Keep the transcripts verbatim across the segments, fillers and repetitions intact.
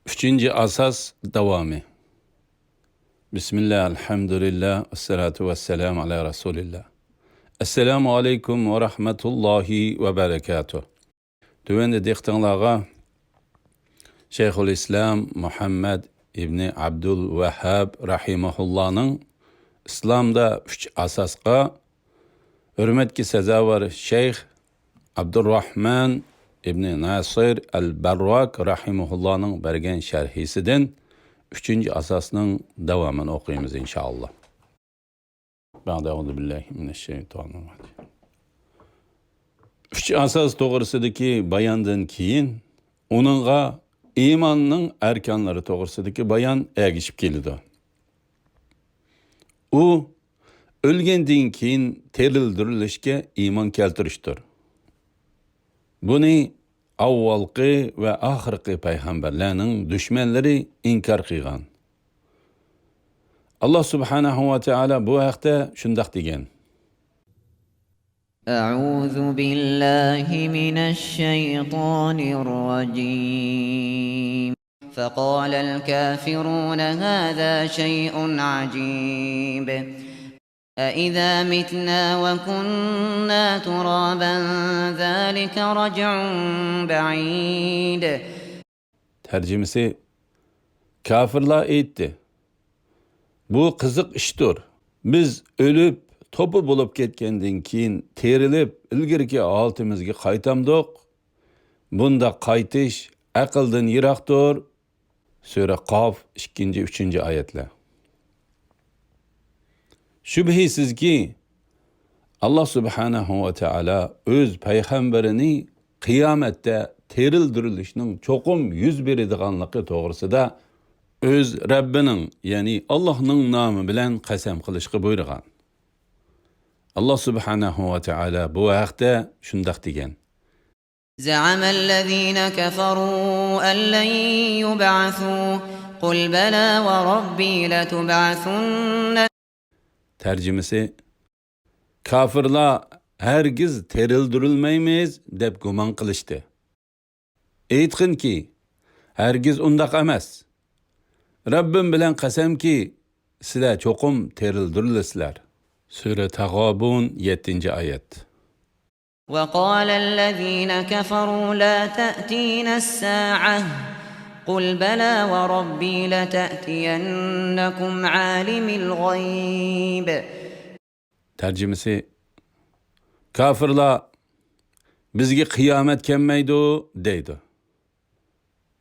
ئۈچىنچى ئاساس داۋامى. بىسمىللا، ئەلھەمدۇلىللا، ۋەسسالاتۇ ۋەسسالامۇ ئالا رەسۇلىللا. ئەسسالامۇ ئەلەيكۇم ۋە رەھمەتۇللاھى ۋە بەرەكاتۇھ. تۆۋەندە دىققىتىڭلارغا شەيخۇل ئىسلام مۇھەممەد ئىبنى ئابدۇل ۋەھھاب رەھىمەھۇللانىڭ ئىسلامدا ئۈچ ئاساسقا ھۆرمەتكە سازاۋەر شەيخ ئابدۇرراھمان ئىبنى ناسىر ئەل بەرراك رەھىمەھۇللانىڭ بەرگەن شەرھىسىدىن ئۈچىنچى ئاساسنىڭ داۋامىنى ئوقۇيمىز، ئىنشائاللا. بەئدە، ئەئۇزۇ بىللاھى مىنەششەيتانىررەجىم. ئۈچ ئاساس توغرىسىدىكى باياندىن كېيىن، ئۇنىڭغا ئىماننىڭ ئەركانلىرى توغرىسىدىكى بايان ئەگىشىپ كېلىدۇ. ئۇ ئۆلگەندىن كېيىن تىرىلدۈرۈلۈشكە ئىمان كەلتۈرۈشتۇر. بۇنى ئاۋۋالقى ۋە ئاخىرقى پەيغەمبەرلەرنىڭ دۈشمەنلىرى ئىنكار قىلغان. ئاللا سۇبھانەھۇ ۋە تائالا بۇ ھەقتە شۇنداق دېگەن. أعوذ بالله من الشيطان الرجيم. فقال الكافرون هذا شيء عجيب. أإذا متنا وكنا ترابا ذلك رجع بعيد. تەرجىمىسى، كاپىرلار ئېيتتى، بۇ قىزىق ئىشتۇر. بىز ئۆلۈپ، توپا بولۇپ كەتكەندىن كېيىن تىرىلىپ، ئىلگىرىكى ھالىتىمىزگە قايتامدۇق؟ بۇنداق قايتىش ئەقىلدىن يىراقتۇر. سۈرە قاف، ئىككىنچى، ئۈچىنچى ئايەتلەر. شۈبھىسىزكى، ئاللا سۇبھانەھۇ ۋە تائالا ئۆز پەيغەمبىرىنى قىيامەتتە تىرىلدۈرۈلۈشنىڭ چوقۇم يۈز بېرىدىغانلىقى توغرىسىدا ئۆز رەببىنىڭ، يەنى ئاللانىڭ نامى بىلەن قەسەم قىلىشقا بۇيرۇغان. ئاللا سۇبھانەھۇ ۋە تائالا بۇ ھەقتە شۇنداق دېگەن. زعم الذين كفروا أن لن يبعثوا قل بلى وربي لتبعثن. تەرجىمىسى، كاپىرلار ھەرگىز تىرىلدۈرۈلمەيمىز دەپ گۇمان قىلىشتى. ئېيتقىنكى، ھەرگىز ئۇنداق ئەمەس. رەببىم بىلەن قەسەمكى، سىلەر چوقۇم تىرىلدۈرۈلىسىلەر. سۈرە تاغابۇن، يەتتىنچى ئايەت. وقال الذين كفروا لا تأتينا الساعة قل بلى وربي لتأتينكم عالم الغيب. تەرجىمىسى، كاپىرلار، بىزگە قىيامەت كەلمەيدۇ، دەيدۇ.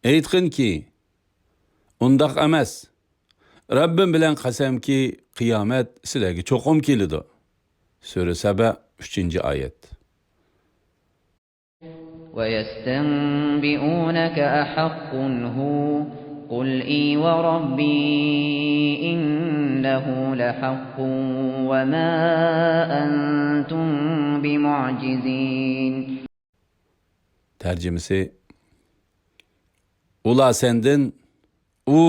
ئېيتقىنكى، ئۇنداق ئەمەس. رەببىم بىلەن قەسەمكى، قىيامەت سىلەرگە چوقۇم كېلىدۇ. سۈرە سەبە، ئۈچىنچى ئايەت. ويستنبئونك أحق هو قل إي وربي إنه لحق وما أنتم بمعجزين. تەرجىمىسى، ئۇلار سەندىن ئۇ،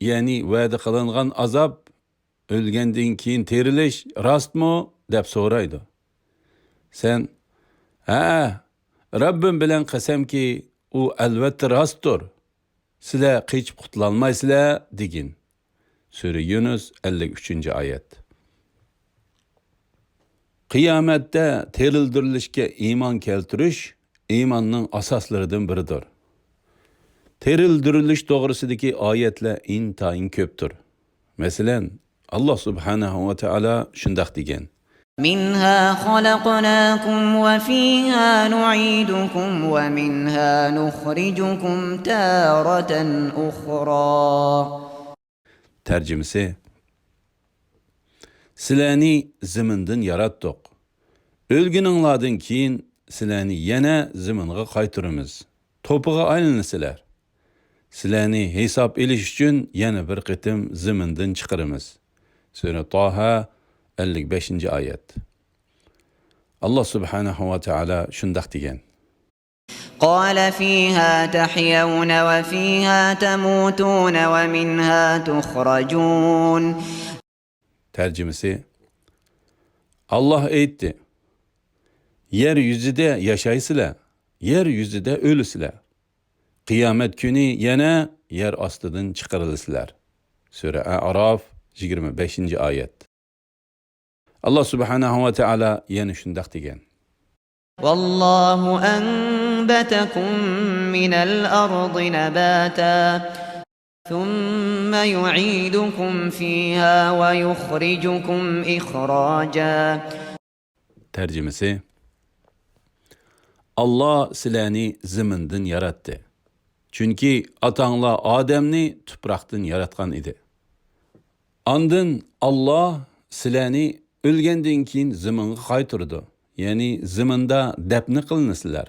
يەنى ۋەدە قىلىنغان ئازاب، ئۆلگەندىن كېيىن تىرىلىش راستمۇ؟ دەپ سورايدۇ. سەن، ھەئە، رەببىم بىلەن قەسەمكى، ئۇ ئەلۋەتتە راستتۇر. سىلەر قېچىپ قۇتۇلالمايسىلەر، دېگىن. سۈرە يۇنۇس، ئەللىك ئۈچىنچى ئايەت. قىيامەتتە تىرىلدۈرۈلۈشكە ئىمان كەلتۈرۈش ئىماننىڭ ئاساسلىرىدىن بىرىدۇر. تىرىلدۈرۈلۈش توغرىسىدىكى ئايەتلەر ئىنتايىن كۆپتۇر. مەسىلەن، ئاللا سۇبھانەھۇ ۋە تائالا شۇنداق دېگەن. منها خلقناكم وفيها نعيدكم ومنها نخرجكم تارة أخرى. تەرجىمىسى، سىلەرنى زېمىندىن ياراتتۇق. ئۆلگىنىڭلاردىن كېيىن سىلەرنى يەنە زېمىنغا قايتۇرىمىز. توپىغا ئايلىنىسىلەر. سىلەرنى ھېساب ئېلىش ئۈچۈن يەنە بىر قېتىم زېمىندىن چىقىرىمىز. سۈرە تاھا، ئەللىك بەشىنچى ئايەت. ئاللا سۇبھانەھۇ ۋە تائالا شۇنداق دېگەن. قال فيها تحيون وفيها تموتون ومنها تخرجون. تەرجىمىسى، ئاللا ئېيتتى، يەر يۈزىدە ياشايسىلەر، يەر يۈزىدە ئۆلىسىلەر. قىيامەت كۈنى يەنە يەر ئاستىدىن چىقىرىلىسىلەر. سۈرە ئەئراف، يىگىرمە بەشىنچى ئايەت. ئاللا سۇبھانەھۇ ۋە تائالا يەنە شۇنداق دېگەن. والله أنبتكم من الأرض نباتا ثم يعيدكم فيها ويخرجكم إخراجا. تەرجىمىسى، ئاللا سىلەرنى زېمىندىن ياراتتى. چۈنكى ئاتاڭلار ئادەمنى تۇپراقتىن ياراتقان ئىدى. ئاندىن ئاللا سىلەرنى ئۆلگەندىن كېيىن زېمىنغا قايتۇرىدۇ، يەنى زېمىندا دەپنە قىلىنىسىلەر.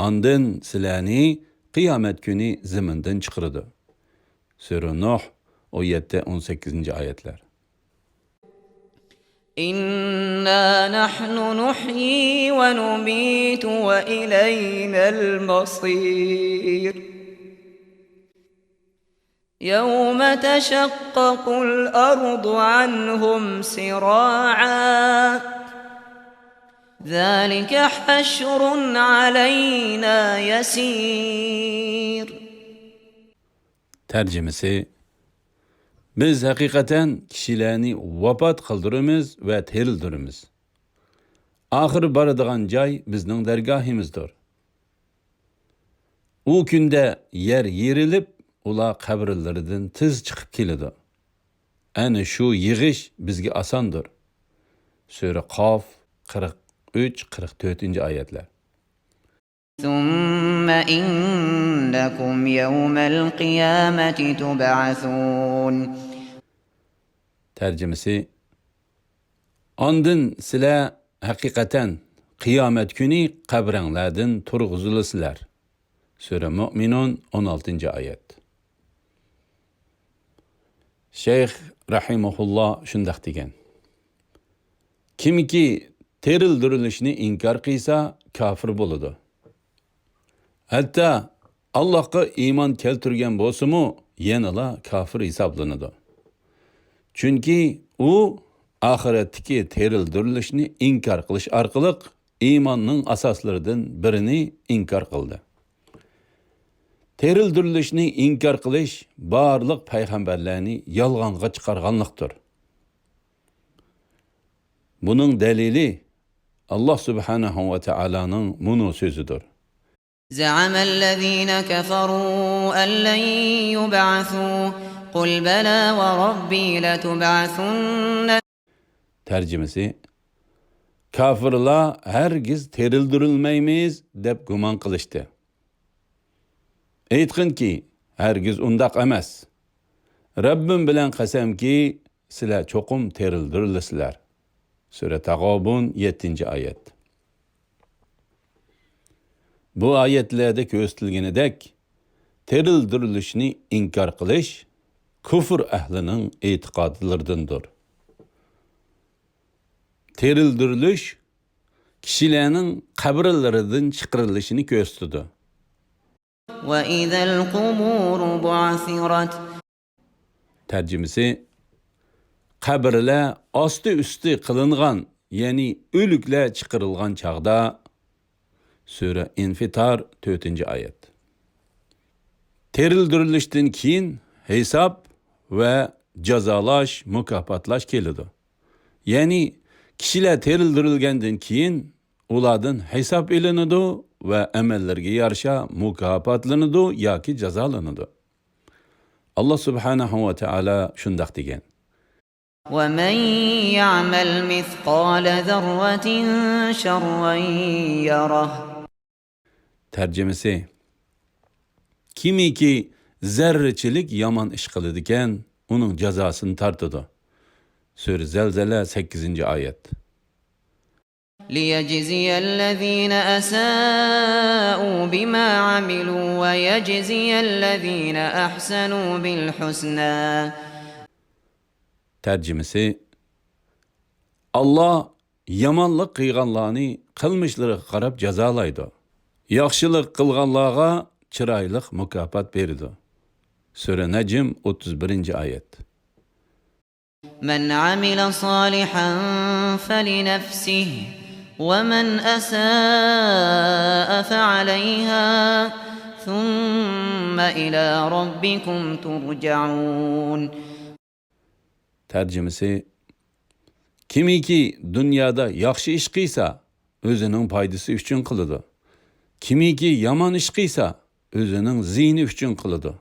ئاندىن سىلەرنى قىيامەت كۈنى زېمىندىن چىقىرىدۇ. سۈرە نۇھ، ئون يەتتە، ئون سەككىزىنچى ئايەتلەر. إنا نحن نحيي ونميت وإلينا المصير. يوم تشقق الأرض عنهم سراعا ذلك حشر علينا يسير. تەرجىمىسى، بىز ھەقىقەتەن كىشىلەرنى ۋاپات قىلدۇرىمىز ۋە تىرىلدۈرىمىز. ئاخىر بارىدىغان جاي بىزنىڭ دەرگاھىمىزدۇر. ئۇ كۈندە يەر يېرىلىپ، ئۇلار قەبرىلىرىدىن تېز چىقىپ كېلىدۇ. ئەنە شۇ يىغىش بىزگە ئاساندۇر. سۈرە قاف، قىرىق ئۈچ، قىرىق تۆتىنچى ئايەتلەر. ثم إنكم يوم القيامة تبعثون. تەرجىمىسى، ئاندىن سىلەر ھەقىقەتەن قىيامەت كۈنى قەبرەڭلەردىن تۇرغۇزۇلىسىلەر. سۈرە مۆمىنۇن، ئون ئالتىنچى ئايەت. شەيخ رەھىمەھۇللا شۇنداق دېگەن. كىمكى تىرىلدۈرۈلۈشنى ئىنكار قىلسا، كاپىر بولىدۇ. ھەتتا ئاللاھقا ئىمان كەلتۈرگەن بولسىمۇ، يەنىلا كاپىر ھېسابلىنىدۇ. چۈنكى ئۇ ئاخىرەتتىكى تىرىلدۈرۈلۈشنى ئىنكار قىلىش ئارقىلىق ئىماننىڭ ئاساسلىرىدىن بىرىنى ئىنكار قىلدى. تىرىلدۈرۈلۈشنى ئىنكار قىلىش بارلىق پەيغەمبەرلەرنى يالغانغا چىقارغانلىقتۇر. بۇنىڭ دەلىلى ئاللا سۇبھانەھۇ ۋە تائالانىڭ مۇنۇ سۆزىدۇر. زعم الذين كفروا أن لن يبعثوا قل بلى وربي لتبعثن. تەرجىمىسى، كاپىرلار ھەرگىز تىرىلدۈرۈلمەيمىز دەپ گۇمان قىلىشتى. ئېيتقىنكى، ھەرگىز ئۇنداق ئەمەس. رەببىم بىلەن قەسەمكى، سىلەر چوقۇم تىرىلدۈرۈلىسىلەر. سۈرە تاغابۇن، يەتتىنچى ئايەت. بۇ ئايەتلەردە كۆرسىتىلگىنىدەك، تىرىلدۈرۈلۈشنى ئىنكار قىلىش كۇفر ئەھلىنىڭ ئېتىقادلىرىدىندۇر. تىرىلدۈرۈلۈش كىشىلەرنىڭ قەبرىلىرىدىن چىقىرىلىشىنى كۆرسىتىدۇ. وإذا القبور بعثرت. تەرجىمىسى، قەبرىلەر ئاستى ئۈستى قىلىنغان، يەنى ئۆلۈكلەر چىقىرىلغان چاغدا. سۈرە ئىنفىتار، تۆتىنچى ئايەت. تىرىلدۈرۈلۈشتىن كېيىن ھېساب ۋە جازالاش، مۇكاپاتلاش كېلىدۇ. يەنى كىشىلەر تىرىلدۈرۈلگەندىن كېيىن ئۇلاردىن ھېساب ئېلىنىدۇ ۋە ئەمەللىرىگە يارىشا مۇكاپاتلىنىدۇ ياكى جازالىنىدۇ. ئاللا سۇبھانەھۇ ۋە تائالا شۇنداق دېگەن. ومن يعمل مثقال ذرة شرا يره. تەرجىمىسى، كىمكى زەررىچىلىك يامان ئىش قىلىدىكەن، ئۇنىڭ جازاسىنى تارتىدۇ. سۈرە زەلزەلە، سەككىزىنچى ئايەت. ليجزي الذين أساءوا بما عملوا ويجزي الذين أحسنوا بالحسنى. تەرجىمىسى، ئاللا يامانلىق قىلغانلارنى قىلمىشلىرىغا قاراپ جازالايدۇ. ياخشىلىق قىلغانلارغا چىرايلىق مۇكاپات بېرىدۇ. سۈرە نەجم، ئوتتۇز بىرىنچى ئايەت. من عمل صالحا فلنفسه ومن أساء فعليها ثم إلى ربكم ترجعون. تەرجىمىسى، كىمكى دۇنيادا ياخشى ئىش قىلسا، ئۆزىنىڭ پايدىسى ئۈچۈن قىلىدۇ. كىمكى يامان ئىش قىلسا، ئۆزىنىڭ زىيىنى ئۈچۈن قىلىدۇ.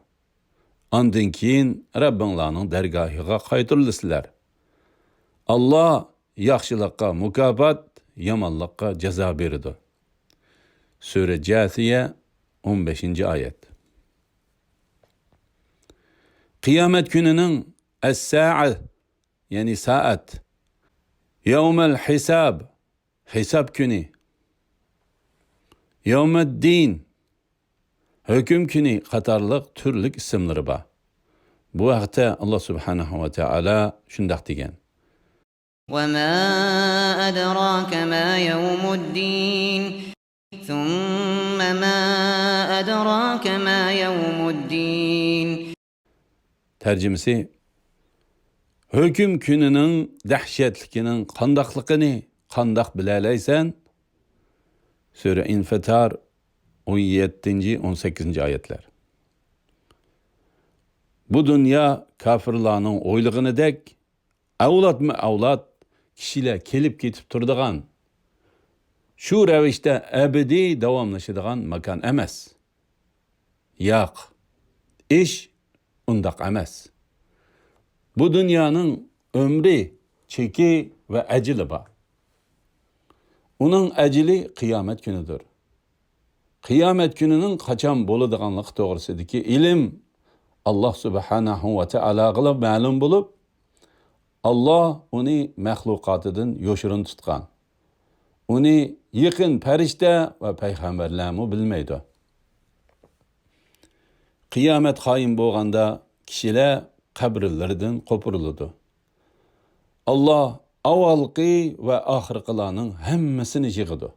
ئاندىن كېيىن رەببىڭلارنىڭ دەرگاھىغا قايتۇرۇلىسىلەر. ئاللا ياخشىلىققا مۇكاپات، يامانلىققا جازا بېرىدۇ. سۈرە جاسىيە، ئون بەشىنچى ئايەت. قىيامەت كۈنىنىڭ ئەسسائە، يەنى سائەت، يەۋمەل ھىساب، ھېساب كۈنى، يەۋمەددىن، ھۆكۈم كۈنى قاتارلىق تۈرلۈك ئىسىملىرى بار. بۇ ھەقتە ئاللا سۇبھانەھۇ ۋە تائالا شۇنداق دېگەن. وما أدراك ما يوم الدين. ثم ما أدراك ما يوم الدين. تەرجىمىسى، ھۆكۈم كۈنىنىڭ دەھشەتلىكىنىڭ قانداقلىقىنى قانداق بىلەلەيسەن؟ سۈرە ئىنفىتار، ئون يەتتىنچى، ئون سەككىزىنچى ئايەتلەر. بۇ دۇنيا كاپىرلارنىڭ ئويلىغىنىدەك ئەۋلادمۇ ئەۋلاد كىشىلەر كېلىپ كېتىپ تۇرىدىغان، شۇ رەۋىشتە ئەبەدىي داۋاملىشىدىغان ماكان ئەمەس. ياق، ئىش ئۇنداق ئەمەس. بۇ دۇنيانىڭ ئۆمرى، چېكى ۋە ئەجىلى بار. ئۇنىڭ ئەجىلى قىيامەت كۈنىدۇر. قىيامەت كۈنىنىڭ قاچان بولىدىغانلىقى توغرىسىدىكى ئىلىم ئاللا سۇبھانەھۇ ۋە تائالاغىلا مەلۇم بولۇپ، ئاللا ئۇنى مەخلۇقاتىدىن يوشۇرۇن تۇتقان. ئۇنى يېقىن پەرىشتە ۋە پەيغەمبەرلەرمۇ بىلمەيدۇ. قىيامەت قايىم بولغاندا كىشىلەر قەبرىلىرىدىن قوپۇرۇلىدۇ. ئاللا ئاۋۋالقى ۋە ئاخىرقىلارنىڭ ھەممىسىنى يىغىدۇ.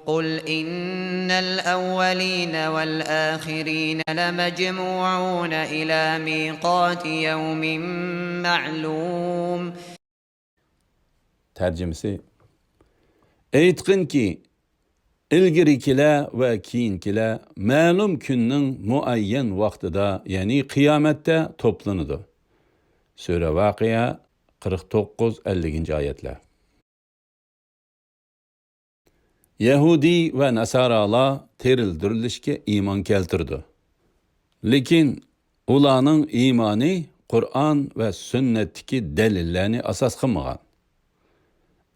قل إن الأولين والآخرين لمجموعون إلى ميقات يوم معلوم. تەرجىمىسى، ئېيتقىنكى، ئىلگىرىكىلەر ۋە كېيىنكىلەر مەلۇم كۈننىڭ مۇئەييەن ۋاقتىدا، يەنى قىيامەتتە توپلىنىدۇ. سۈرە ۋەقىئە، قىرىق توققۇز، ئەللىكىنچى ئايەتلەر. يەھۇدىي ۋە ناسارالار تىرىلدۈرۈلۈشكە ئىمان كەلتۈرىدۇ. لېكىن ئۇلارنىڭ ئىمانى قۇرئان ۋە سۈننەتتىكى دەلىللەرنى ئاساس قىلمىغان.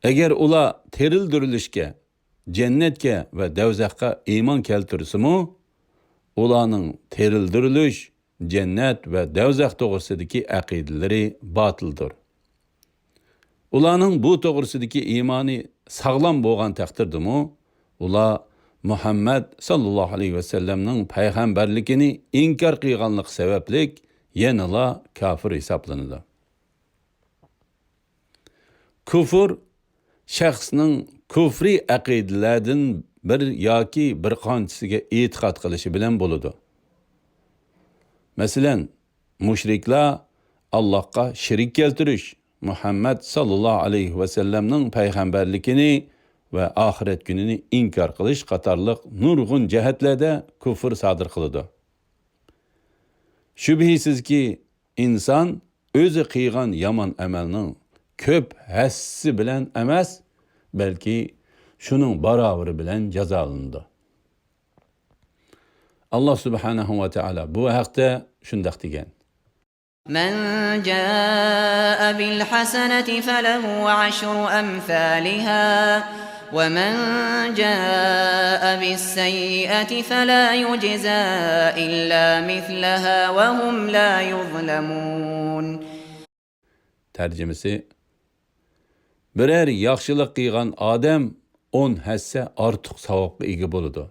ئەگەر ئۇلار تىرىلدۈرۈلۈشكە، جەننەتكە ۋە دەۋزەخقە ئىمان كەلتۈرسىمۇ، ئۇلارنىڭ تىرىلدۈرۈلۈش، جەننەت ۋە دەۋزەخ توغرىسىدىكى ئەقىدىلىرى باتىلدۇر. ئۇلارنىڭ بۇ توغرىسىدىكى ئىمانى ساغلام بولغان تەقدىردىمۇ، ئۇلار مۇھەممەد ساللاللاھۇ ئەلەيھى ۋەسەللەمنىڭ پەيغەمبەرلىكىنى ئىنكار قىلغانلىقى سەۋەبلىك يەنىلا كاپىر ھېسابلىنىدۇ. كۇفر شەخسنىڭ كۇفرىي ئەقىدىلەردىن بىر ياكى بىر قانچىسىگە ئېتىقاد قىلىشى بىلەن بولىدۇ. مەسىلەن، مۇشرىكلار ئاللاھقا شېرىك كەلتۈرۈش، مۇھەممەد ساللاللاھۇ ئەلەيھى ۋەسەللەمنىڭ پەيغەمبەرلىكىنى ۋە ئاخىرەت كۈنىنى ئىنكار قىلىش قاتارلىق نۇرغۇن جەھەتلەردە كۇفر سادىر قىلىدۇ. شۈبھىسىزكى، ئىنسان ئۆزى قىلغان يامان ئەمەلنىڭ كۆپ ھەسسىسى بىلەن ئەمەس، بەلكى شۇنىڭ باراۋىرى بىلەن جازالىنىدۇ. ئاللا سۇبھانەھۇ ۋە تائالا بۇ ھەقتە شۇنداق دېگەن. من جاء بالحسنة فله عشر أمثالها ومن جاء بالسيئة فلا يجزى إلا مثلها وهم لا يظلمون. تەرجىمىسى، بىرەر ياخشىلىق قىلغان ئادەم ئون ھەسسە ئارتۇق ساۋابقا ئىگە بولىدۇ.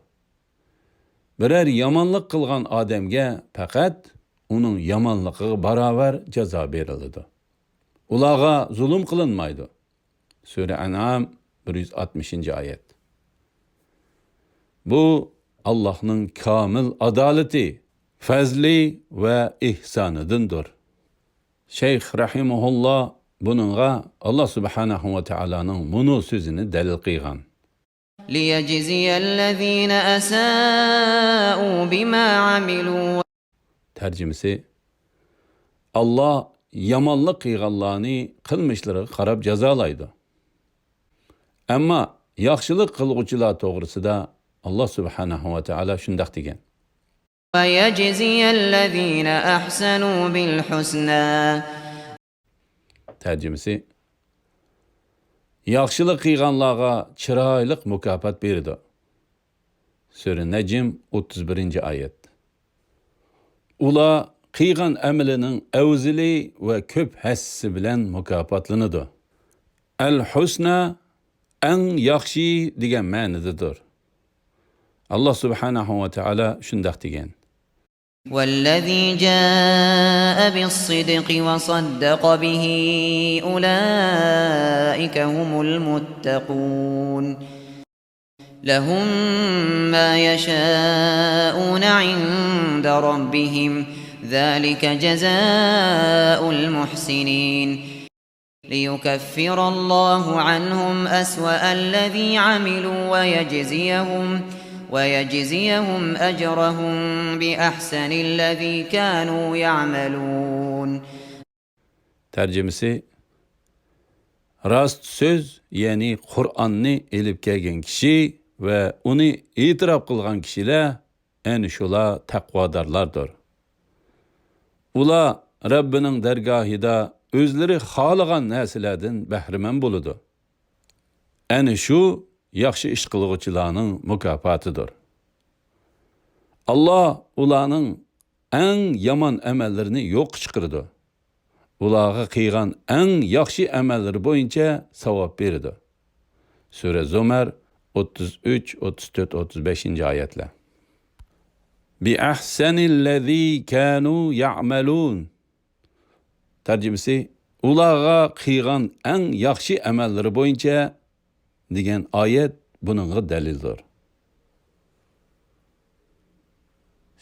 بىرەر يامانلىق قىلغان ئادەمگە پەقەت ئۇنىڭ يامانلىقىغا باراۋەر جازا بېرىلىدۇ. ئۇلارغا زۇلۇم قىلىنمايدۇ. سۈرە ئەنئام، بىر يۈز ئاتمىشىنچى ئايەت. بۇ ئاللاھنىڭ كامىل ئادالىتى، پەزلى ۋە ئېھسانىدىندۇر. شەيخ رەھىمەھۇللا بۇنىڭغا ئاللا سۇبھانەھۇ ۋە تائالانىڭ مۇنۇ سۆزىنى دەلىل قىلغان. ليجزي الذين أساءوا بما عملوا. تەرجىمىسى: ئاللا يامانلىق قىلغانلارنى قىلمىشلىرىغا قاراپ جازالايدۇ. ئەمما ياخشىلىق قىلغۇچىلار توغرىسىدا ئاللا سۇبھانەھۇ ۋە تائالا شۇنداق دېگەن: ويجزي الذين أحسنوا بالحسنى. تەرجىمىسى: ياخشىلىق قىلغانلارغا چىرايلىق مۇكاپات بېرىدۇ. سۈرە نەجم، ئوتتۇز بىرىنچى ئايەت. ئۇلار قىلغان ئەمىلىنىڭ ئەۋزىلى ۋە كۆپ ھەسسىسى بىلەن مۇكاپاتلىنىدۇ. ئەل ھۇسنا، ئەڭ ياخشى دېگەن مەنىدىدۇر. ئاللا سۇبھانەھۇ ۋە تائالا شۇنداق دېگەن: والذي جاء بالصدق وصدق به أولئك هم المتقون. لهم ما يشاءون عند ربهم، ذلك جزاء المحسنين. ليكفر الله عنهم أسوأ الذي عملوا ويجزيهم، ويجزيهم أجرهم بأحسن الذي كانوا يعملون. تەرجىمىسى: راست سۆز، يەنى قۇرئاننى ئېلىپ كەلگەن كىشى ۋە ئۇنى ئېتىراپ قىلغان كىشىلەر، ئەنە شۇلار تەقۋادارلاردۇر. ئۇلار رەببىنىڭ دەرگاھىدا ئۆزلىرى خالىغان نەرسىلەردىن بەھرىمەن بولىدۇ. ئەنە شۇ ياخشى ئىش قىلغۇچىلارنىڭ مۇكاپاتىدۇر. ئاللا ئۇلارنىڭ ئەڭ يامان ئەمەللىرىنى يوققا چىقىرىدۇ. ئۇلارغا قىلغان ئەڭ ياخشى ئەمەللىرى بويىچە ساۋاب بېرىدۇ. سۈرە زۇمەر، ئوتتۇز ئۈچ، ئوتتۇز تۆت، ئوتتۇز بەشىنچى ئايەتلەر. بىئەھسەنىللەزى كانۇ يەئمەلۇن. تەرجىمىسى: ئۇلارغا قىلغان ئەڭ ياخشى ئەمەللىرى بويىچە دېگەن ئايەت بۇنىڭغا دەلىلدۇر.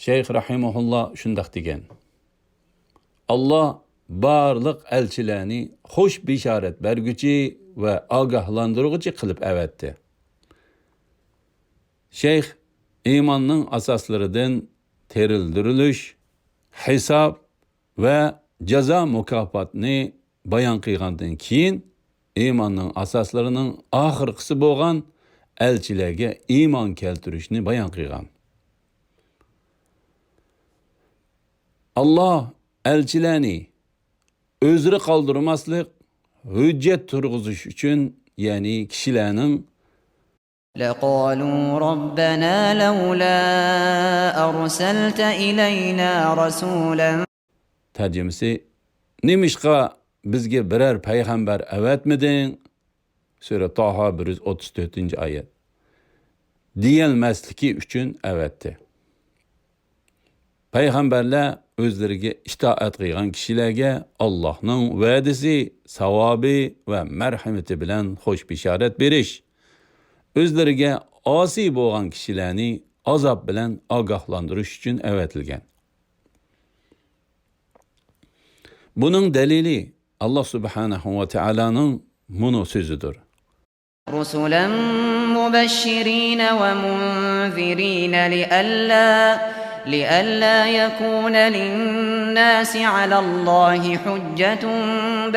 شەيخ رەھىمەھۇللا شۇنداق دېگەن: ئاللا بارلىق ئەلچىلەرنى خوش بېشارەت بەرگۈچى ۋە ئاگاھلاندۇرغۇچى قىلىپ ئەۋەتتى. شەيخ ئىماننىڭ ئاساسلىرىدىن تىرىلدۈرۈلۈش، ھېساب ۋە جازا مۇكاپاتنى بايان قىلغاندىن كېيىن، ئىماننىڭ ئاساسلىرىنىڭ ئاخىرقىسى بولغان ئەلچىلەرگە ئىمان كەلتۈرۈشنى بايان قىلغان. ئاللا ئەلچىلەرنى ئۆزرە قالدۇرماسلىق، ھۆججەت تۇرغۇزۇش ئۈچۈن، يەنى كىشىلەرنىڭ لقالوا ربنا لولا أرسلت إلينا رسولا. تەرجىمىسى: نېمىشقا بىزگە بىرەر پەيغەمبەر ئەۋەتمىدىڭ؟ سۈرە تاھا، بىر يۈز ئوتتۇز تۆتىنچى ئايەت. دېيەلمەسلىكى ئۈچۈن ئەۋەتتى. پەيغەمبەرلەر ئۆزلىرىگە ئىتائەت قىلغان كىشىلەرگە ئاللاھنىڭ ۋەدىسى، ساۋابى ۋە مەرھىمىتى بىلەن خوش بېشارەت بېرىش، ئۆزلىرىگە ئاسىي بولغان كىشىلەرنى ئازاب بىلەن ئاگاھلاندۇرۇش ئۈچۈن ئەۋەتىلگەن. بۇنىڭ دەلىلى ئاللا سۇبھانەھۇ ۋە تائالانىڭ مۇنۇ سۆزىدۇر. رسلا مبشرين ومنذرين لئلا، لئلا يكون للناس على الله حجة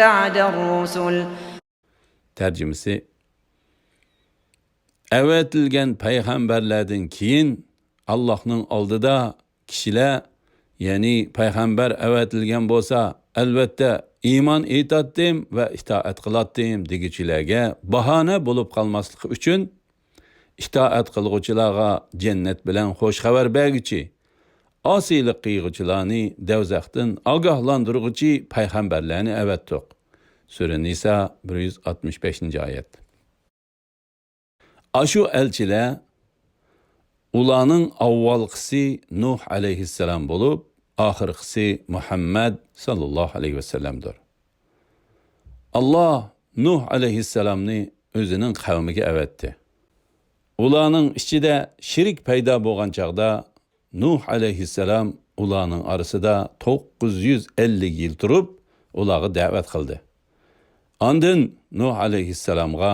بعد الرسل. تەرجىمىسى: ئەۋەتىلگەن پەيغەمبەرلەردىن كېيىن ئاللاھنىڭ ئالدىدا كىشىلەر، يەنى پەيغەمبەر ئەۋەتىلگەن بولسا، ئەلۋەتتە ئىمان ئېيتاتتىم ۋە ئىتائەت قىلاتتىم دېگۈچىلەرگە باھانە بولۇپ قالماسلىقى ئۈچۈن، ئىتائەت قىلغۇچىلارغا جەننەت بىلەن خوش خەۋەر بەرگۈچى، ئاسىيلىق قىلغۇچىلارنى دەۋزەختىن ئاگاھلاندۇرغۇچى پەيغەمبەرلەرنى ئەۋەتتۇق. سۈرە نىسا، بىر يۈز ئاتمىش بەشىنچى ئايەت. ئاشۇ ئەلچىلەر، ئۇلارنىڭ ئاۋۋالقىسى نۇھ ئەلەيھىسسالام بولۇپ، ئاخىرقىسى مۇھەممەد ساللاللاھۇ ئەلەيھى ۋەسەللەمدۇر. ئاللا نۇھ ئەلەيھىسسالامنى ئۆزىنىڭ قەۋمىگە ئەۋەتتى. ئۇلارنىڭ ئىچىدە شېرىك پەيدا بولغان چاغدا، نۇھ ئەلەيھىسسالام ئۇلارنىڭ ئارىسىدا توققۇز يۈز ئەللىك يىل تۇرۇپ، ئۇلارغا دەۋەت قىلدى. ئاندىن نۇھ ئەلەيھىسسالامغا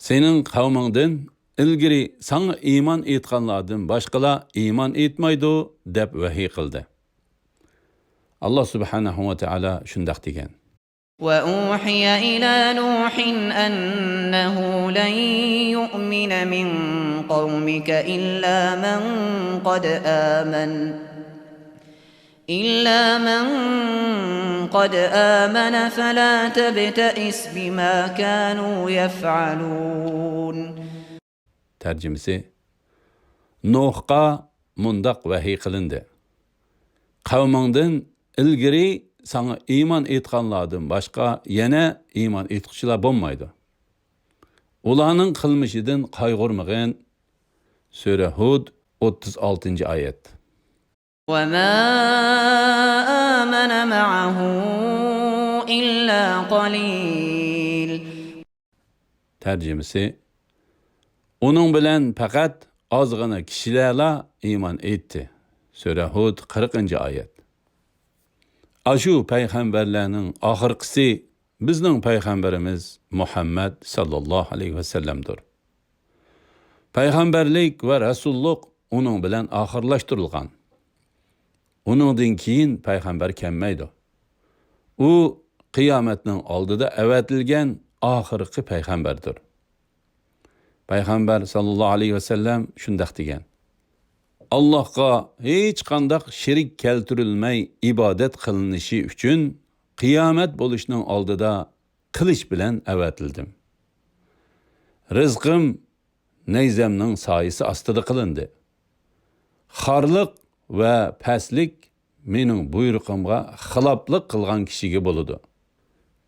سېنىڭ قەۋمىڭدىن ئىلگىرى ساڭا ئىمان ئېيتقانلاردىن باشقىلار ئىمان ئېيتمايدۇ، دەپ ۋەھىي قىلدى. ئاللا سۇبھانەھۇ ۋە تائالا شۇنداق دېگەن. وأوحي إلى نوح أنه لن يؤمن من قومك إلا من قد آمن، إلا من قد آمن فلا تبتئس بما كانوا يفعلون. تەرجىمىسى، نۇھقا مۇنداق ۋەھىي قىلىندى: قەۋمىڭدىن ئىلگىرى ساڭا ئىمان ئېيتقانلاردىن باشقا يەنە ئىمان ئېيتقۇچىلار بولمايدۇ. ئۇلارنىڭ قىلمىشىدىن قايغۇرمىغىن. سۈرە ھۇد، ئوتتۇز ئالتىنچى ئايەت. وما آمن معه إلا قليل. تەرجىمىسى، ئۇنىڭ بىلەن پەقەت ئازغىنە كىشىلەرلا ئىمان ئېيتتى. سۈرە ھۇد، قىرىقىنچى ئايەت. ئاشۇ پەيغەمبەرلەرنىڭ ئاخىرقىسى بىزنىڭ پەيغەمبىرىمىز مۇھەممەد ساللاللاھۇ ئەلەيھى ۋەسەللەمدۇر. پەيغەمبەرلىك ۋە رەسۇللۇق ئۇنىڭ بىلەن ئاخىرلاشتۇرۇلغان. ئۇنىڭدىن كېيىن پەيغەمبەر كەلمەيدۇ. ئۇ قىيامەتنىڭ ئالدىدا ئەۋەتىلگەن ئاخىرقى پەيغەمبەردۇر. پەيغەمبەر ساللاللاھۇ ئەلەيھى ۋەسەللەم شۇنداق دېگەن: ئاللاھقا ھېچقانداق شېرىك كەلتۈرۈلمەي ئىبادەت قىلىنىشى ئۈچۈن قىيامەت بولۇشنىڭ ئالدىدا قىلىچ بىلەن ئەۋەتىلدىم. رىزقىم نەيزەمنىڭ سايىسى ئاستىدا قىلىندى. خارلىق ۋە پەسلىك مېنىڭ بۇيرۇقۇمغا خىلاپلىق قىلغان كىشىگە بولىدۇ.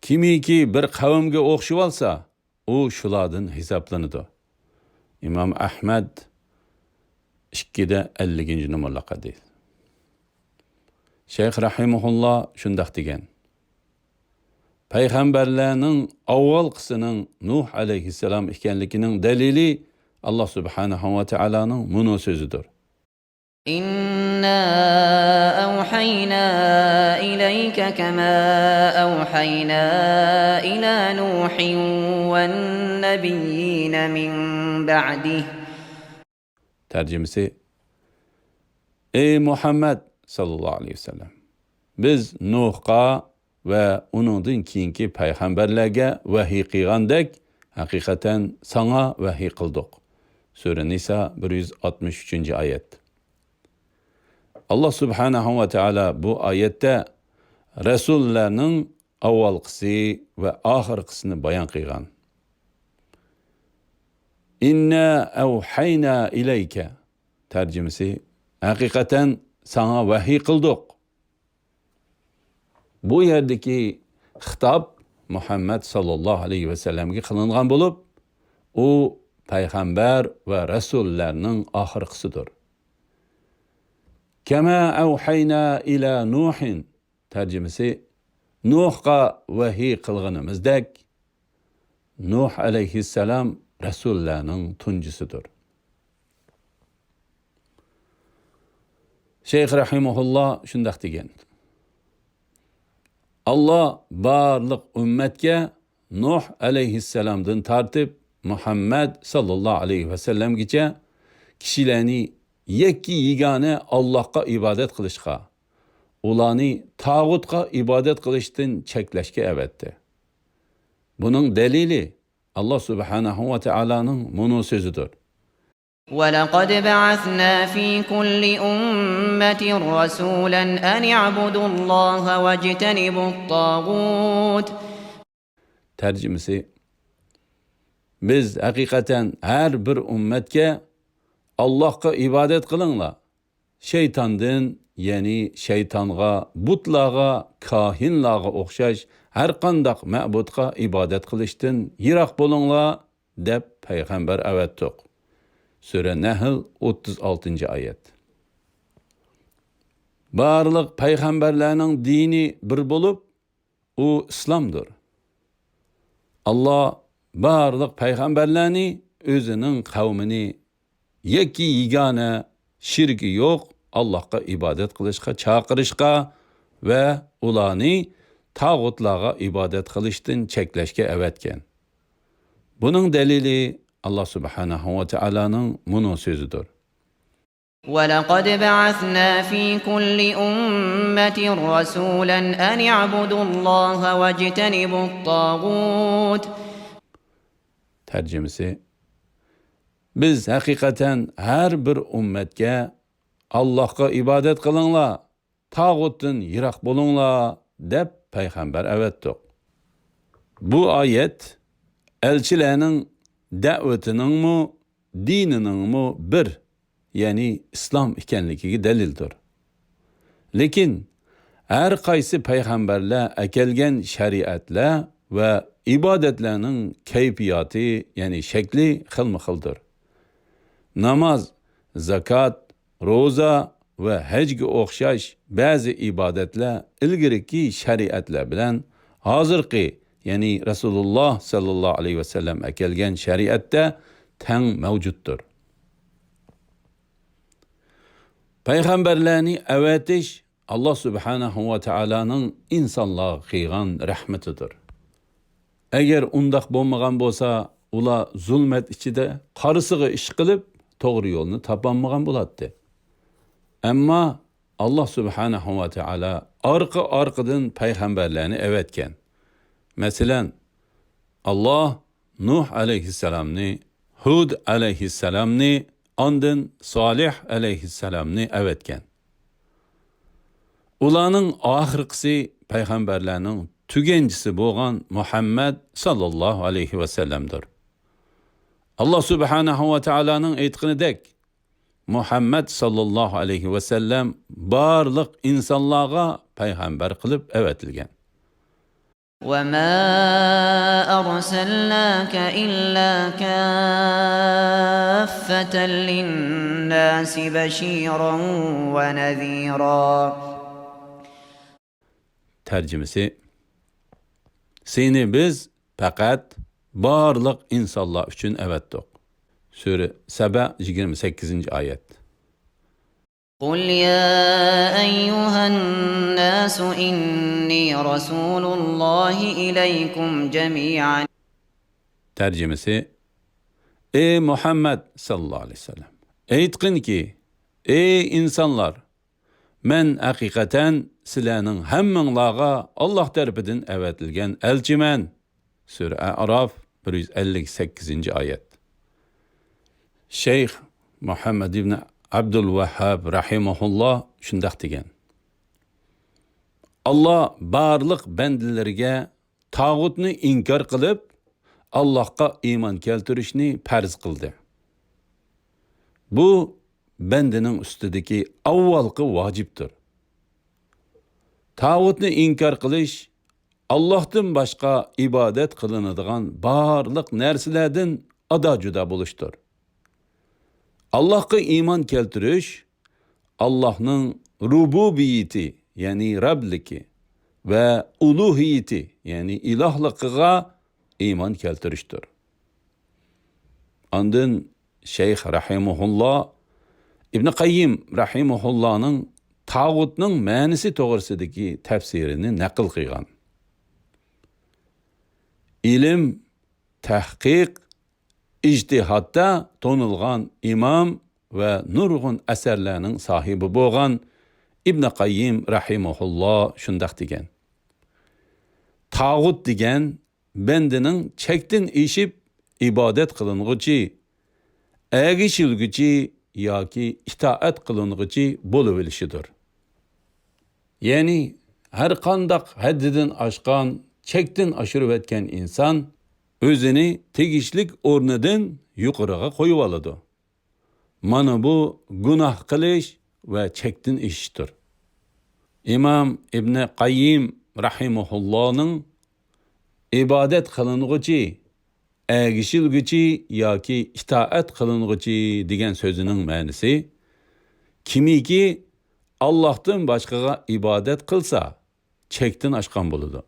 كىمكى بىر قەۋمگە ئوخشىۋالسا، ئۇ شۇلاردىن ھېسابلىنىدۇ. ئىمام ئەھمەد، ئىككىدە ئەللىكىنچى نومۇرلۇق ھەدىس. شەيخ رەھىمەھۇللا شۇنداق دېگەن: پەيغەمبەرلەرنىڭ ئاۋۋالقىسىنىڭ نۇھ ئەلەيھىسسالام ئىكەنلىكىنىڭ دەلىلى ئاللا سۇبھانەھۇ ۋە تائالانىڭ مۇنۇ سۆزىدۇر. إنا أوحينا إليك كما أوحينا إلى نوح والنبيين من بعده. تەرجىمىسى، ئەي مۇھەممەد ساللاللاھۇ ئەلەيھى ۋەسەللەم، بىز نۇھقا ۋە ئۇنىڭدىن كېيىنكى پەيغەمبەرلەرگە ۋەھىي قىلغاندەك، ھەقىقەتەن ساڭا ۋەھىي قىلدۇق. سۈرە نىسا، بىر يۈز ئاتمىش ئۈچىنچى ئايەت. ئاللا سۇبھانەھۇ ۋە تائالا بۇ ئايەتتە رەسۇللارنىڭ ئاۋۋالقىسى ۋە ئاخىرقىسىنى بايان قىلغان. إنا أوحينا إليك. تەرجىمىسى، ھەقىقەتەن ساڭا ۋەھىي قىلدۇق. بۇ يەردىكى خىتاب مۇھەممەد ساللاللاھۇ ئەلەيھى ۋەسەللەمگە قىلىنغان بولۇپ، ئۇ پەيغەمبەر ۋە رەسۇللارنىڭ ئاخىرقىسىدۇر. كما أوحينا إلى نوح. تەرجىمىسى، نۇھقا ۋەھىي قىلغىنىمىزدەك، نۇھ ئەلەيھىسسالام رەسۇللارنىڭ تۇنجىسىدۇر. شەيخ رەھىمەھۇللا شۇنداق دېگەن: ئاللا بارلىق ئۈممەتكە نۇھ ئەلەيھىسسالامدىن تارتىپ مۇھەممەد ساللاللاھۇ ئەلەيھى ۋەسەللەمگىچە كىشىلەرنى يەككە يېگانە ئاللاھقا ئىبادەت قىلىشقا، ئۇلارنى تاغۇتقا ئىبادەت قىلىشتىن چەكلەشكە ئەۋەتتى. بۇنىڭ دەلىلى ئاللا سۇبھانەھۇ ۋە تائالانىڭ مۇنۇ سۆزىدۇر. ولقد بعثنا في كل أمة رسولا أن اعبدوا الله واجتنبوا الطاغوت. تەرجىمىسى، بىز ھەقىقەتەن ھەر بىر ئۈممەتكە ئاللاھقا ئىبادەت قىلىڭلار، شەيتاندىن، يەنى شەيتانغا، بۇتلارغا، كاھىنلارغا ئوخشاش ھەرقانداق مەبۇدقا ئىبادەت قىلىشتىن يىراق بولۇڭلار، دەپ پەيغەمبەر ئەۋەتتۇق. سۈرە نەھل، ئوتتۇز ئالتىنچى ئايەت. بارلىق پەيغەمبەرلەرنىڭ دىنى بىر بولۇپ، ئۇ ئىسلامدۇر. ئاللا بارلىق پەيغەمبەرلەرنى ئۆزىنىڭ قەۋمىنى يەككە يېگانە، شېرىكى يوق ئاللاھقا ئىبادەت قىلىشقا چاقىرىشقا ۋە ئۇلارنى تاغۇتلارغا ئىبادەت قىلىشتىن چەكلەشكە ئەۋەتكەن. بۇنىڭ دەلىلى ئاللا سۇبھانەھۇ ۋە تائالانىڭ مۇنۇ سۆزىدۇر. ولقد بعثنا في كل أمة رسولا أن اعبدوا الله واجتنبوا الطاغوت. تەرجىمىسى، بىز ھەقىقەتەن ھەر بىر ئۈممەتكە، ئاللاھقا ئىبادەت قىلىڭلار، تاغۇتتىن يىراق بولۇڭلار، دەپ پەيغەمبەر ئەۋەتتۇق. بۇ ئايەت ئەلچىلەرنىڭ دەۋىتىنىڭمۇ، دىنىنىڭمۇ بىر، يەنى ئىسلام ئىكەنلىكىگە دەلىلدۇر. لېكىن ھەر قايسى پەيغەمبەرلەر ئەكەلگەن شەرىئەتلەر ۋە ئىبادەتلەرنىڭ كەيپىياتى، يەنى شەكلى خىلمۇ خىلدۇر. ناماز، زاكات، روزا ۋە ھەجگە ئوخشاش بەزى ئىبادەتلەر ئىلگىرىكى شەرىئەتلەر بىلەن ھازىرقى، يەنى رەسۇلۇللا ساللاللاھۇ ئەلەيھى ۋەسەللەم ئەكەلگەن شەرىئەتتە تەڭ مەۋجۇتتۇر. پەيغەمبەرلەرنى ئەۋەتىش ئاللا سۇبھانەھۇ ۋە تائالانىڭ ئىنسانلارغا قىلغان رەھمىتىدۇر. ئەگەر ئۇنداق بولمىغان بولسا، ئۇلار زۇلمەت ئىچىدە قارىسىغا ئىش قىلىپ، توغرا يولنى تاپالمىغان بولاتتى. ئەمما ئاللا سۇبھانەھۇ ۋە تائالا ئارقا-ئارقىدىن پەيغەمبەرلەرنى ئەۋەتكەن. مەسىلەن، ئاللا نۇھ ئەلەيھىسسالامنى، ھۇد ئەلەيھىسسالامنى، ئاندىن سالىھ ئەلەيھىسسالامنى ئەۋەتكەن. ئۇلارنىڭ ئاخىرقىسى پەيغەمبەرلەرنىڭ تۈگەنچىسى بولغان مۇھەممەد ساللاللاھۇ ئەلەيھى ۋەسەللەمدۇر. ئاللا سۇبھانەھۇ ۋە تائالانىڭ ئېيتقىنىدەك، مۇھەممەد ساللاللاھۇ ئەلەيھى ۋەسەللەم بارلىق ئىنسانلارغا پەيغەمبەر قىلىپ ئەۋەتىلگەن. وما أرسلناك إلا كافة للناس بشيرا ونذيرا. تەرجىمىسى، سېنى بىز پەقەت بارلىق ئىنسانلار ئۈچۈن ئەۋەتتۇق. سۈرە سەبە، يىگىرمە سەككىزىنچى ئايەت. قل يا أيها الناس إني رسول الله إليكم جميعا. تەرجىمىسى، ئەي مۇھەممەد ساللاللاھۇ ئەلەيھى ۋەسەللەم، ئېيتقىنكى، ئەي ئىنسانلار، مەن ھەقىقەتەن سىلەرنىڭ ھەممىڭلارغا ئاللا تەرىپىدىن ئەۋەتىلگەن ئەلچىمەن. سۈرە ئەئراف، بىر يۈز ئەللىك سەككىزىنچى ئايەت. شەيخ مۇھەممەد ئىبن ئابدۇل ۋەھھاب رەھىمەھۇللا شۇنداق دېگەن: ئاللا بارلىق بەندىلىرىگە تاغۇتنى ئىنكار قىلىپ، ئاللاھقا ئىمان كەلتۈرۈشنى پەرز قىلدى. بۇ بەندىنىڭ ئۈستىدىكى ئاۋۋالقى ۋاجىپتۇر. تاغۇتنى ئىنكار قىلىش ئاللاھتىن باشقا ئىبادەت قىلىنىدىغان بارلىق نەرسىلەردىن ئادا-جۇدا بولۇشتۇر. ئاللاھقا ئىمان كەلتۈرۈش ئاللاھنىڭ رۇبۇبىيىتى، يەنى رەبلىكى، ۋە ئۇلۇھىيىتى، يەنى ئىلاھلىقىغا ئىمان كەلتۈرۈشتۇر. ئاندىن شەيخ رەھىمەھۇللا ئىبن قەييىم رەھىمەھۇللانىڭ تاغۇتنىڭ مەنىسى توغرىسىدىكى تەپسىرىنى نەقىل قىلغان. ئىلىم، تەھقىق، ئىجتىھادتا تونۇلغان ئىمام ۋە نۇرغۇن ئەسەرلەرنىڭ ساھىبى بولغان ئىبن قەييىم رەھىمەھۇللا شۇنداق دېگەن: تاغۇت دېگەن بەندىنىڭ چەكتىن ئېشىپ ئىبادەت قىلىنغۇچى، ئەگىشىلگۈچى ياكى ئىتائەت قىلىنغۇچى بولۇۋېلىشىدۇر. يەنى ھەرقانداق ھەددىدىن ئاشقان، چەكتىن ئاشۇرۇۋەتكەن ئىنسان ئۆزىنى تېگىشلىك ئورنىدىن يۇقىرىغا قويۇۋالىدۇ. مانا بۇ گۇناھ قىلىش ۋە چەكتىن ئېشىشتۇر. ئىمام ئىبنى قەييىم رەھىمەھۇللانىڭ ئىبادەت قىلىنغۇچى، ئەگىشىلگۈچى ياكى ئىتائەت قىلىنغۇچى دېگەن سۆزىنىڭ مەنىسى، كىمكى ئاللاھتىن باشقىغا ئىبادەت قىلسا، چەكتىن ئاشقان بولىدۇ.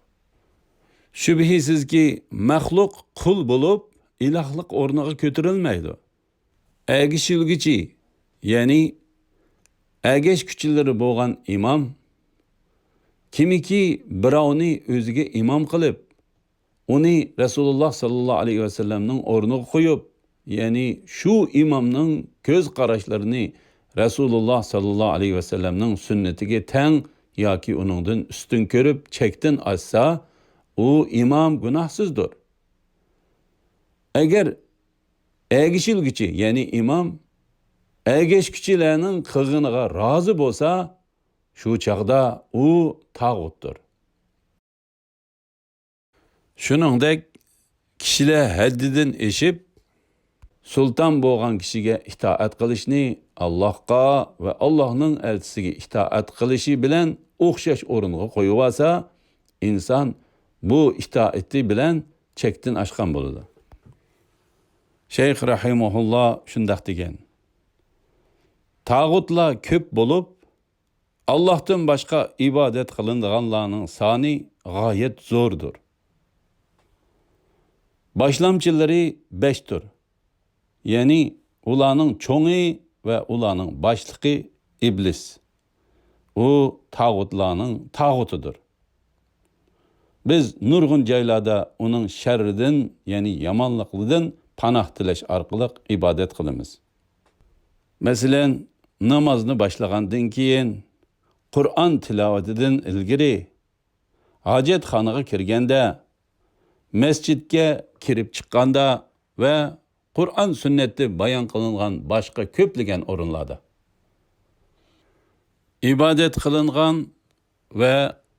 شۈبھىسىزكى، مەخلۇق قۇل بولۇپ، ئىلاھلىق ئورنىغا كۆتۈرۈلمەيدۇ. ئەگىشىلگۈچى، يەنى ئەگەشكۈچىلىرى بولغان ئىمام، كىمكى بىراۋنى ئۆزىگە ئىمام قىلىپ، ئۇنى رەسۇلۇللاھ ساللاللاھۇ ئەلەيھى ۋەسەللەمنىڭ ئورنىغا قويۇپ، يەنى شۇ ئىمامنىڭ كۆز قاراشلىرىنى رەسۇلۇللاھ ساللاللاھۇ ئەلەيھى ۋەسەللەمنىڭ سۈننىتىگە تەڭ ياكى ئۇنىڭدىن ئۈستۈن كۆرۈپ چەكتىن ئاشسا، ئۇ ئىمام گۇناھسىزدۇر. ئەگەر ئەگىشىلگۈچى، يەنى ئىمام، ئەگەشكۈچىلەرنىڭ قىلغىنىغا رازى بولسا، شۇ چاغدا ئۇ تاغۇتتۇر. شۇنىڭدەك، كىشىلەر ھەددىدىن ئېشىپ، سۇلتان بولغان كىشىگە ئىتائەت قىلىشنى ئاللاھقا ۋە ئاللاھنىڭ ئەلچىسىگە ئىتائەت قىلىشى بىلەن ئوخشاش ئورۇنغا قويۇۋالسا، ئىنسان بۇ ئىتائىتى بىلەن چەكتىن ئاشقان بولىدۇ. شەيخ رەھىمەھۇللا شۇنداق دېگەن: تاغۇتلار كۆپ بولۇپ، ئاللاھتىن باشقا ئىبادەت قىلىنىدىغانلارنىڭ سانى غايەت زوردۇر. باشلامچىلىرى بەشتۇر. يەنى ئۇلارنىڭ چوڭى ۋە ئۇلارنىڭ باشلىقى ئىبلىس. ئۇ تاغۇتلارنىڭ تاغۇتىدۇر. بىز نۇرغۇن جايلاردا ئۇنىڭ شەررىدىن، يەنى يامانلىقلىرىدىن پاناھ تىلەش ئارقىلىق ئىبادەت قىلىمىز. مەسىلەن، نامازنى باشلىغاندىن كېيىن، قۇرئان تىلاۋىتىدىن ئىلگىرى، ھاجەتخانىغا كىرگەندە، مەسچىتكە كىرىپ چىققاندا ۋە قۇرئان سۈننەتتە بايان قىلىنغان باشقا كۆپلىگەن ئورۇنلاردا. ئىبادەت قىلىنغان ۋە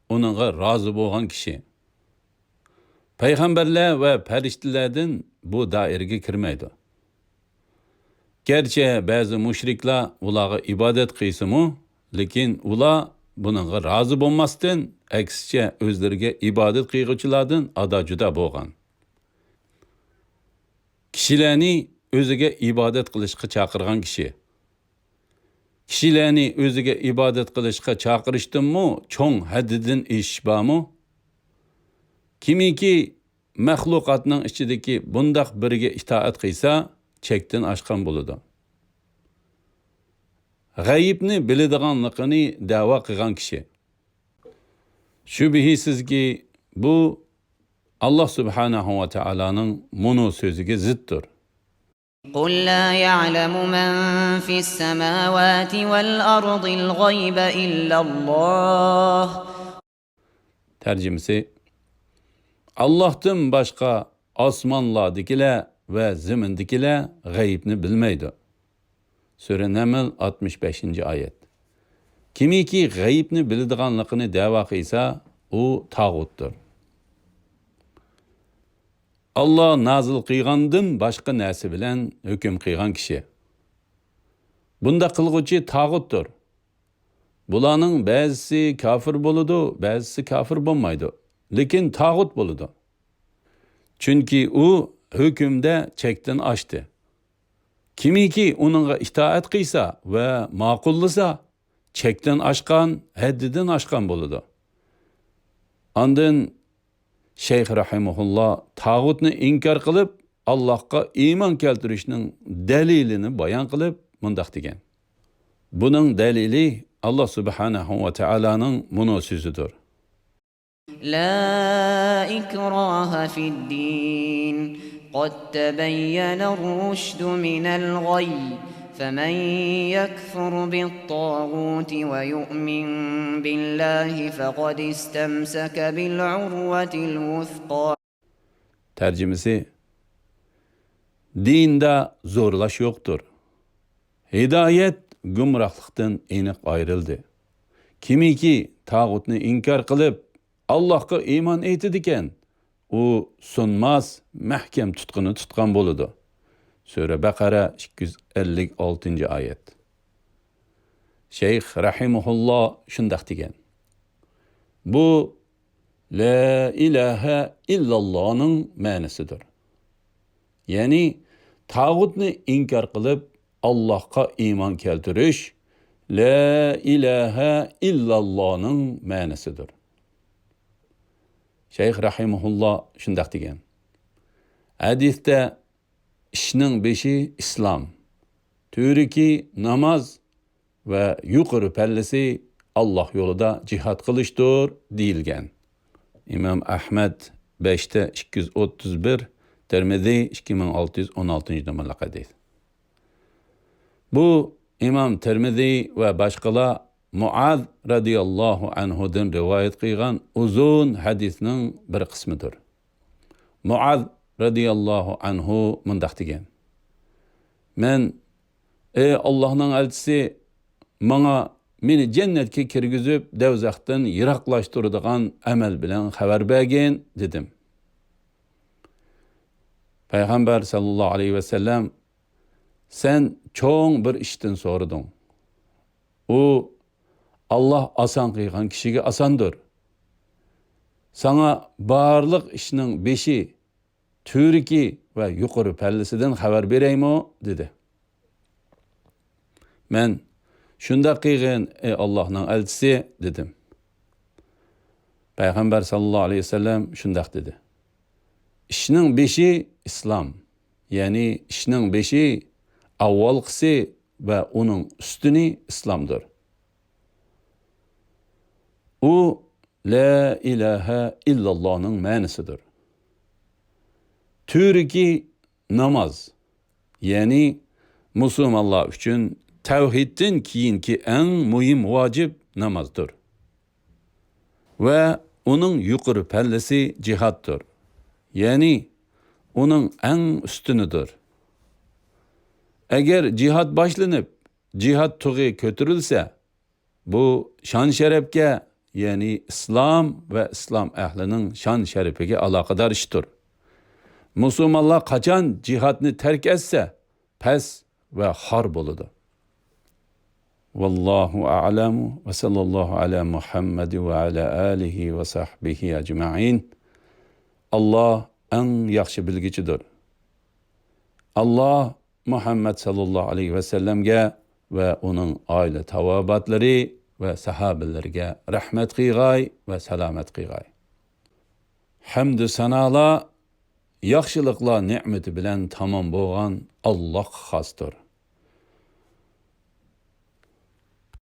ئۇنىڭغا رازى بولغان كىشى. پەيغەمبەرلەر ۋە پەرىشتىلەردىن بۇ دائىرىگە كىرمەيدۇ. گەرچە بەزى مۇشرىكلار ئۇلارغا ئىبادەت قىلسىمۇ، لېكىن ئۇلار بۇنىڭغا رازى بولماستىن، ئەكسىچە ئۆزلىرىگە ئىبادەت قىلغۇچىلاردىن ئادا-جۇدا بولغان. كىشىلەرنى ئۆزىگە ئىبادەت قىلىشقا چاقىرغان كىشى. كىشىلەرنى ئۆزىگە ئىبادەت قىلىشقا چاقىرىشتىنمۇ چوڭ ھەددىدىن ئېشىش بارمۇ؟ كىمكى مەخلۇقاتنىڭ ئىچىدىكى بۇنداق بىرىگە ئىتائەت قىلسا، چەكتىن ئاشقان بولىدۇ. غەيىبنى بىلىدىغانلىقىنى دەۋا قىلغان كىشى. شۈبھىسىزكى، بۇ ئاللاھ سۇبھانەھۇ ۋە تائالانىڭ مۇنۇ سۆزىگە زىتتۇر. قل لا يعلم من في السماوات والأرض الغيب إلا الله. تەرجىمىسى: ئاللاھتىن باشقا ئاسمانلاردىكىلەر ۋە زېمىندىكىلەر غەيىبنى بىلمەيدۇ. سۈرە نەمل، ئاتمىش بەشىنچى ئايەت. كىمكى غەيىبنى بىلىدىغانلىقىنى دەۋا قىلسا، ئۇ تاغۇتتۇر. ئاللاھ نازىل قىلغاندىن باشقا نەرسە بىلەن ھۆكۈم قىلغان كىشى. بۇنداق قىلغۇچى تاغۇتتۇر. بۇلارنىڭ بەزىسى كاپىر بولىدۇ، بەزىسى كاپىر بولمايدۇ. لېكىن تاغۇت بولىدۇ. چۈنكى ئۇ ھۆكۈمدە چەكتىن ئاشتى. كىمكى ئۇنىڭغا ئىتائەت قىلسا ۋە ماقۇللىسا، چەكتىن ئاشقان، ھەددىدىن ئاشقان بولىدۇ. ئاندىن شەيخ رەھىمەھۇللا تاغۇتنى ئىنكار قىلىپ، ئاللاھقا ئىمان كەلتۈرۈشنىڭ دەلىلىنى بايان قىلىپ، مۇنداق دېگەن: بۇنىڭ دەلىلى ئاللاھ سۇبھانەھۇ ۋە تائالانىڭ مۇنۇ سۆزىدۇر. لا إكراه في الدين، قد تبين الرشد من الغي، فمن يكفر بالطاغوت ويؤمن بالله فقد استمسك بالعروة الوثقى. تەرجىمىسى: دىندا زورلاش يوقتۇر. ھىدايەت گۇمراھلىقتىن ئېنىق ئايرىلدى. كىمكى تاغۇتنى ئىنكار قىلىپ، ئاللاھقا ئىمان ئېيتىدىكەن، ئۇ سۇنماس، مەھكەم تۇتقىنى تۇتقان بولىدۇ. سۈرە بەقەرە، ئىككى يۈز ئەللىك ئالتىنچى ئايەت. شەيخ رەھىمەھۇللا شۇنداق دېگەن: بۇ لا ئىلاھە ئىللاللانىڭ مەنىسىدۇر. يەنى تاغۇتنى ئىنكار قىلىپ، ئاللاھقا ئىمان كەلتۈرۈش لا ئىلاھە ئىللاللانىڭ مەنىسىدۇر. شەيخ رەھىمەھۇللا شۇنداق دېگەن: ھەدىستە ئىشنىڭ بېشى ئىسلام، تۈۋرۈكى ناماز ۋە يۇقىرى پەللىسى ئاللاھ يولىدا جىھاد قىلىشتۇر دېيىلگەن. ئىمام ئەھمەد، بەشتە ئىككى يۈز ئوتتۇز بىر، تىرمىزى ئىككى مىڭ ئالتە يۈز ئون ئالتىنچى نومۇرلۇق ھەدىس. بۇ ئىمام تىرمىزى ۋە باشقىلار مۇئاز رەزىياللاھۇ ئەنھۇدىن رىۋايەت قىلغان ئۇزۇن ھەدىسنىڭ بىر قىسمىدۇر. مۇئاز رەزىياللاھۇ ئەنھۇ مۇنداق دېگەن: مەن، ئەي ئاللاھنىڭ ئەلچىسى، ماڭا مېنى جەننەتكە كىرگۈزۈپ، دەۋزەختىن يىراقلاشتۇرىدىغان ئەمەل بىلەن خەۋەر بەرگىن، دېدىم. پەيغەمبەر ساللاللاھۇ ئەلەيھى ۋەسەللەم، سەن چوڭ بىر ئىشتىن سورىدىڭ. ئۇ ئاللاھ ئاسان قىلغان كىشىگە ئاساندۇر. ساڭا بارلىق ئىشنىڭ بېشى، تۈۋرۈكى ۋە يۇقىرى پەللىسىدىن خەۋەر بېرەيمۇ؟ دېدى. مەن، شۇنداق قىلغىن، ئەي ئاللاھنىڭ ئەلچىسى، دېدىم. پەيغەمبەر ساللاللاھۇ ئەلەيھى ۋەسەللەم شۇنداق دېدى: ئىشنىڭ بېشى ئىسلام، يەنى ئىشنىڭ بېشى، ئاۋۋالقىسى ۋە ئۇنىڭ ئۈستۈنى ئىسلامدۇر. ئۇ لا ئىلاھە ئىللاللاھنىڭ مەنىسىدۇر. تۈۋرۈكى ناماز، يەنى مۇسۇلمانلار ئۈچۈن تەۋھىدتىن كېيىنكى ئەڭ مۇھىم ۋاجىپ نامازدۇر. ۋە ئۇنىڭ يۇقىرى پەللىسى جىھادتۇر، يەنى ئۇنىڭ ئەڭ ئۈستۈنىدۇر. ئەگەر جىھاد باشلىنىپ، جىھاد تۇغى كۆتۈرۈلسە، بۇ شان-شەرەپكە، يەنى ئىسلام ۋە ئىسلام ئەھلىنىڭ شان-شەرىپىگە ئالاقىدار ئىشتۇر. مۇسۇلمانلار قاچان جىھادنى تەرك ئەتسە، پەس ۋە خار بولىدۇ. ۋاللاھۇ ئەئلەم ۋە ساللاللاھۇ ئەلا مۇھەممەد ۋە ئەلا ئالىھى ۋە سەھبىھى ئەجمەئىن. ئاللاھ ئەڭ ياخشى بىلگۈچىدۇر. ئاللاھ مۇھەممەد ساللاللاھۇ ئەلەيھى ۋەسەللەمگە ۋە ئۇنىڭ ئائىلە تاۋابىئاتلىرى ۋە ساھابىلىرىگە رەھمەت قىلغاي ۋە سالامەت قىلغاي. ھەمدۇ سانالار ياخشىلىقلار نېمىتى بىلەن تامام بولغان ئاللاھقا خاستۇر.